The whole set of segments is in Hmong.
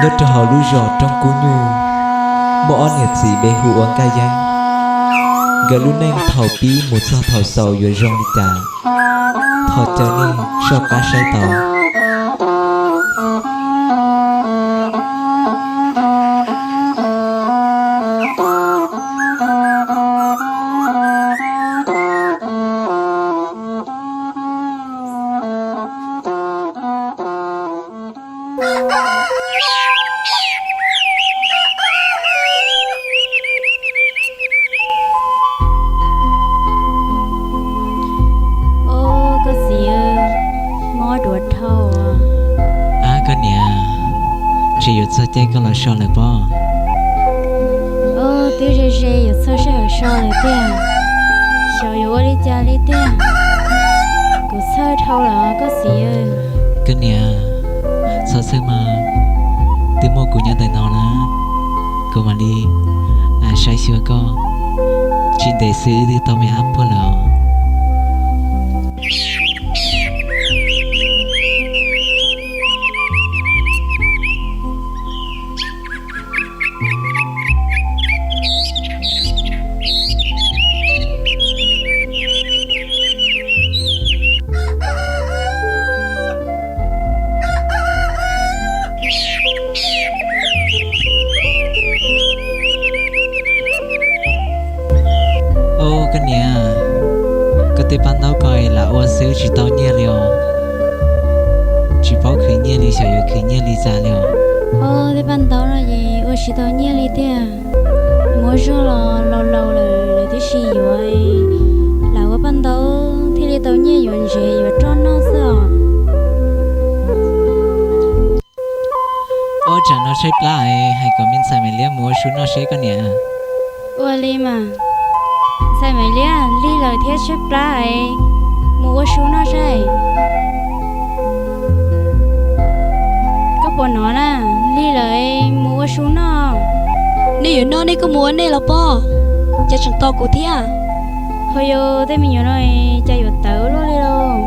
Nyob rau hauv lub zos Roob Kub Nyuj, muaj ob niam txiv npe hu ua Nkaj Yeeb. Nkawd lub neej thaum pib mus txog thaum xaus yuav zoo li cas, thov caw nej soj qab saib tau. Au, koj txiv, mob duav dhau. Ab, koj niam, tsis yuav txog caij koj los so lawm pob. Au, twb ze ze yuav txog sij hawm so lawm tiag. Xyov yuav ua li cas li tiag. Kuv txhawj dhau lawm koj txiv. Koj niam, txhob txhawj mas, twb muaj kuv nyob ntawm no na, kuv mam li saib xyuas koj. Tsis ntev xwb wb twb tau me ab puag lawm os. Au, koj niam, koj tej paj ntaub ko lam ua xwb tsis tau nyiaj li os. Tsis paub khwv nyiaj li, xyov yuav khwv nyiaj li cas li os. Au, tej paj ntaub no ces ua tsis tau nyiaj li tiag. Muaj zog los laus laus lawm lawv twb tsis yuav, lam ua paj ntaub thiaj li tau nyiaj yuav ntsev yuav roj noj xwb os. Au, tsam no tshaib plab es hais kom me ntxhais Maiv Liab mus ua su noj seb koj niam. Ua li mas, ntxhais Maiv Liab, lig lawm thiab tshaib plab es mus ua su noj saib. Koj puas hnov na, lig lawm es mus ua su noj. Nej yuav noj nej kuj mus ua nej los pob, cas tseem tos kuv thiab. Ho yog tej me nyuam no cas yuav tawv luaj li lauj.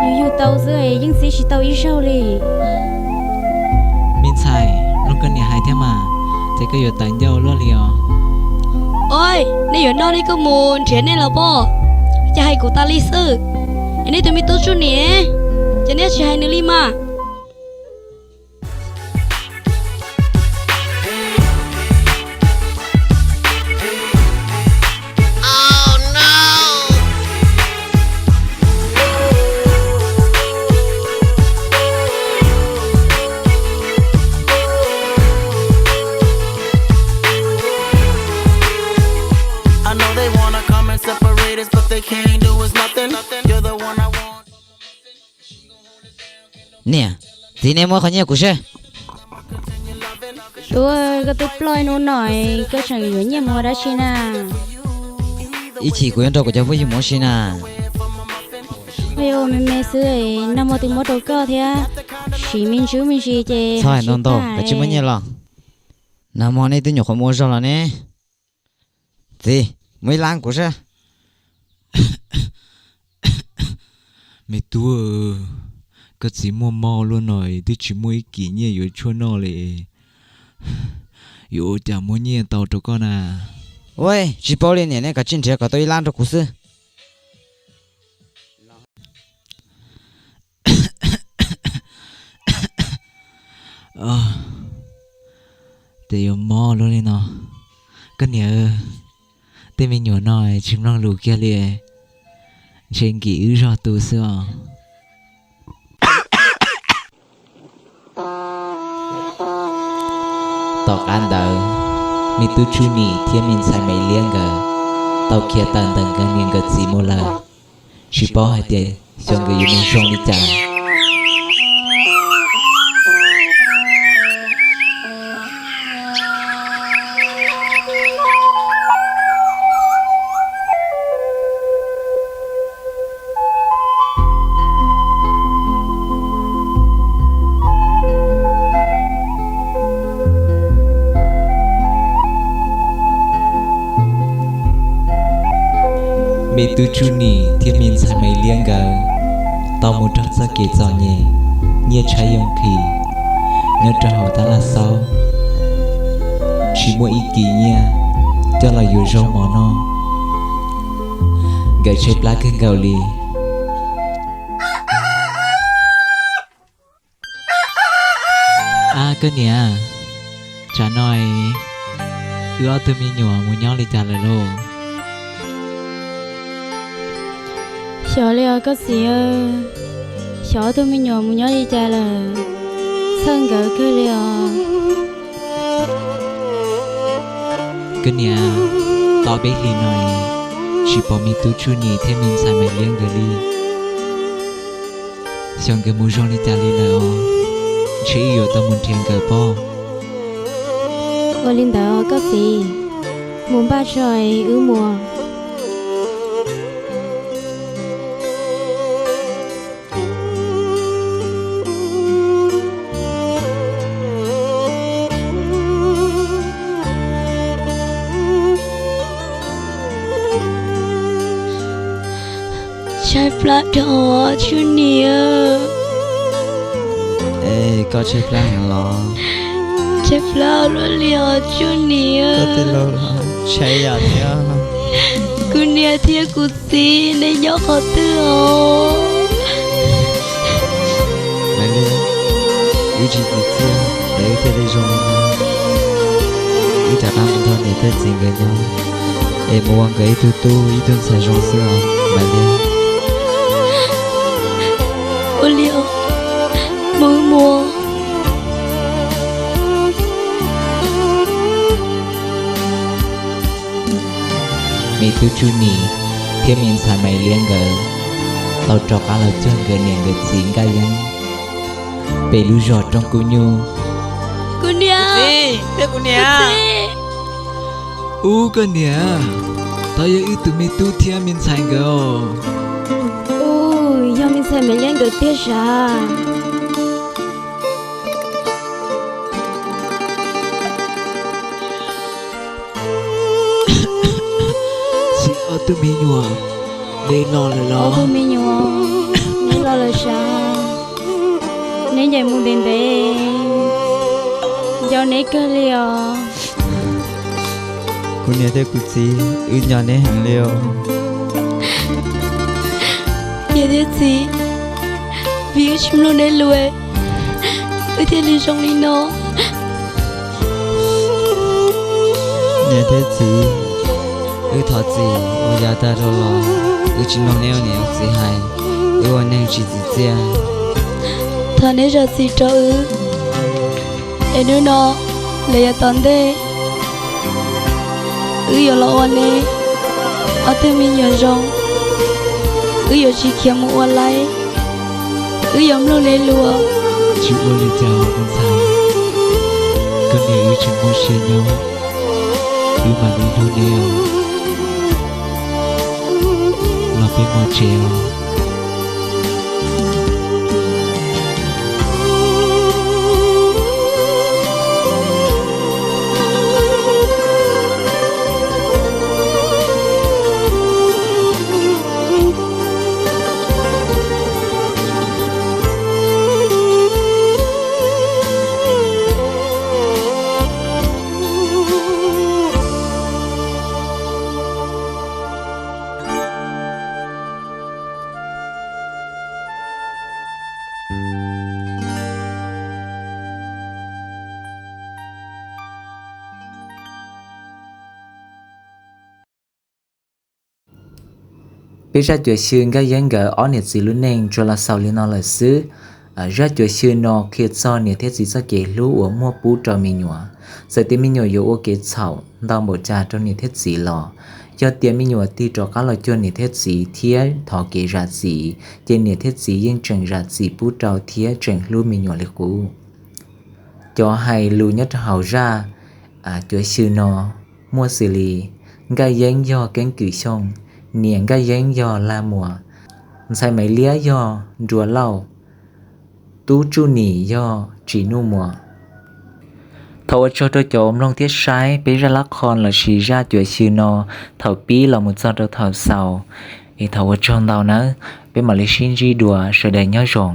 Yus yug tau xwb yeej txib tsis tau ib zaug li. Me ntxhais, mloog koj niam hais thiab mas, ces koj yuav tawv ncauj luaj li os. Oi, nej yuav noj nej kuj mus nrhiav nej los pob, cas hais kuv tas li xwb. Es nej tus me tub Tswb Nim, ces nej tsis hais nws li mas. Niam, txiv, nej muab qhov nyiaj kuv seb. Tub, koj twb ploj ib hnub no, koj tseem yuav nyiaj mus ua dab tsi na? Ib chim kuv yuav nrog kuv cov phooj ywg mus ua si na. Ua me me xwb, nag hmo twb muab rau koj thiab, siv me ntsis me ntsis ces txhob hais ntau ntau, koj tsis muaj nyiaj los. Nag hmo nej twb nyuam qhuav mus ua zog los ne. Txiv, muab ib lab kuv seb. Me tub, koj txiv muaj mob luaj no twb tsis muaj ib kis nyiaj yuav tshuaj noj li, yuav ua cas muab nyiaj tau rau koj na? Ua, tsis paub li niam, nej kav tsij nrhiav kom tau ib lab rau kuv xwb. Ces yuav mob luaj li no. Koj niam, tej me nyuam no tsis mloog lus kiag li, ntshe nkim wb zog tu xwb os. Tom qab ntawd, me tub Tswb Nim thiab me ntxhais Me Liab nkawd tau khiav tawm ntawm nkawd niam nkawd txiv mus lawm, tsis paub hais tias xyov nkawd yuav mus zoo li cas. Me tub Tswb Nim thiab me ntxhais Me Liab nkawd tau mus raug txoj kev txom nyem, nyiaj tshaib yooj yim. nyob rau hauv tab laj xaub, tsis muaj ib kis nyiaj coj los yuav zaub mov noj, nkawd tshaib plab kawg nkaus li. Ab koj niam, tsam no wb ob tug me nyuam mus nyob li cas lawm lauj? Xyov li os koj txiv, xyov ob tug me nyuam mus nyob li cas lawm, txhawj nkawd kawg li os. Koj niam, tau peb hlis no tsis pom me tub Tsuj Nim thiab me ntxhais Maiv Liab nkawd li. Xyov nkawd mus zoo li cas li lawm os, ntshe wb yuav tau mus nrhiav nkawd pob. Ua li ntawd koj txiv, mus npaj tso wb mus. Tshaib plab dhau Tsuj Nim. Es koj tshaib plab heev los? Tshaib plab luaj li os Tsuj Nim. Koj tej laus los tshaib yam thiab. Kuv niam thiab kuv txiv neb nyob qhov twg os? Maiv Liab, wb tsis txim txiaj es wb thiaj li zoo li no. Wb rov qab mus nrog niam thiab txiv nkawd nyob, es mus ua nkawd ib tug tub ib tug ntxhais zoo xwb os Maiv Liab. Ua li os, mus wb mus. Me tub Tsuj Nim thiab me ntxhais Maiv Liab nkawd tau rov qab los cuag nkawd niam nkawd txiv Nkaj Yeeb pem lub zos Rooj Kub Nyuj. Kuv niam, kuv niam. Ub koj niam, tod yog wb tus me tub thiab me ntxhais nkawd os. Ub, yog me ntxhais Maiv Liab nkawd tiag sav. Txiv, ob tug me nyuam, neb los lawm los? Ob tug me nyuam, neb los lawm sav. Neb ncaim mus ntev ntev, nco neb kawg li os. Kuv niam thiab kuv txiv, wb nco neb heev li os. Niam thiab txiv, vim wb tsis mloog neb lus, wb thiaj li zoo li no. Niam thiab txiv, wb thov txim uas yav tag dhau los wb tsis mloog neb ua niam ua txiv hais, wb ua neeg tsis tsim txiaj. Thov neb zam txim rau wb, es hnub no los yav tom ntej wb yuav los ua neb ob tug me nyuam zoo, wb yuav tsis khiav mus ua laib, wb yuav mloog neb lus. Tsis ua li cas tus ntxhais, koj niam wb tseem muaj sia nyob, wb mam li hlub neb os. Los peb mus tsev os. Peb zaj cuav xyw Nkaj Yeeb nkawd ob niam txiv lub neej tsuas los xaus li no lawm xwb. Zaj cuav xyw no qhia txog niam thiab txiv txoj kev hlub uas muaj pub rau me nyuam. Txawm tias me nyuam yuav ua kev txhaum ntau npaum cas rau niam thiab txiv los, yog tias me nyuam tig rov qab los cuag niam thiab txiv thiab thov kev zam txim, ces niam thiab txiv yeej tseem zam txim pub rau thiab tseem hlub me nyuam li qub. Cov hais lus nyob rau hauv zaj cuav xyw no muaj xws li: Nkaj Yeeb yog Keeb Kwm Xyooj, niam Nkaj Yeeb yog Laj Muas, ntxhais Maiv Liab yog Nruas Lauj, tub Tsuj Nim yog Tsim Nuj Muas. Thov ua tsaug rau cov mloog thiab saib peb zaj lab qho lossis zaj cuav xyw no thaum pib los mus txog rau thaum xaus. Es thov ua tsaug ntau nawb, peb mam li sib ntsib dua, sawv daws nyob zoo.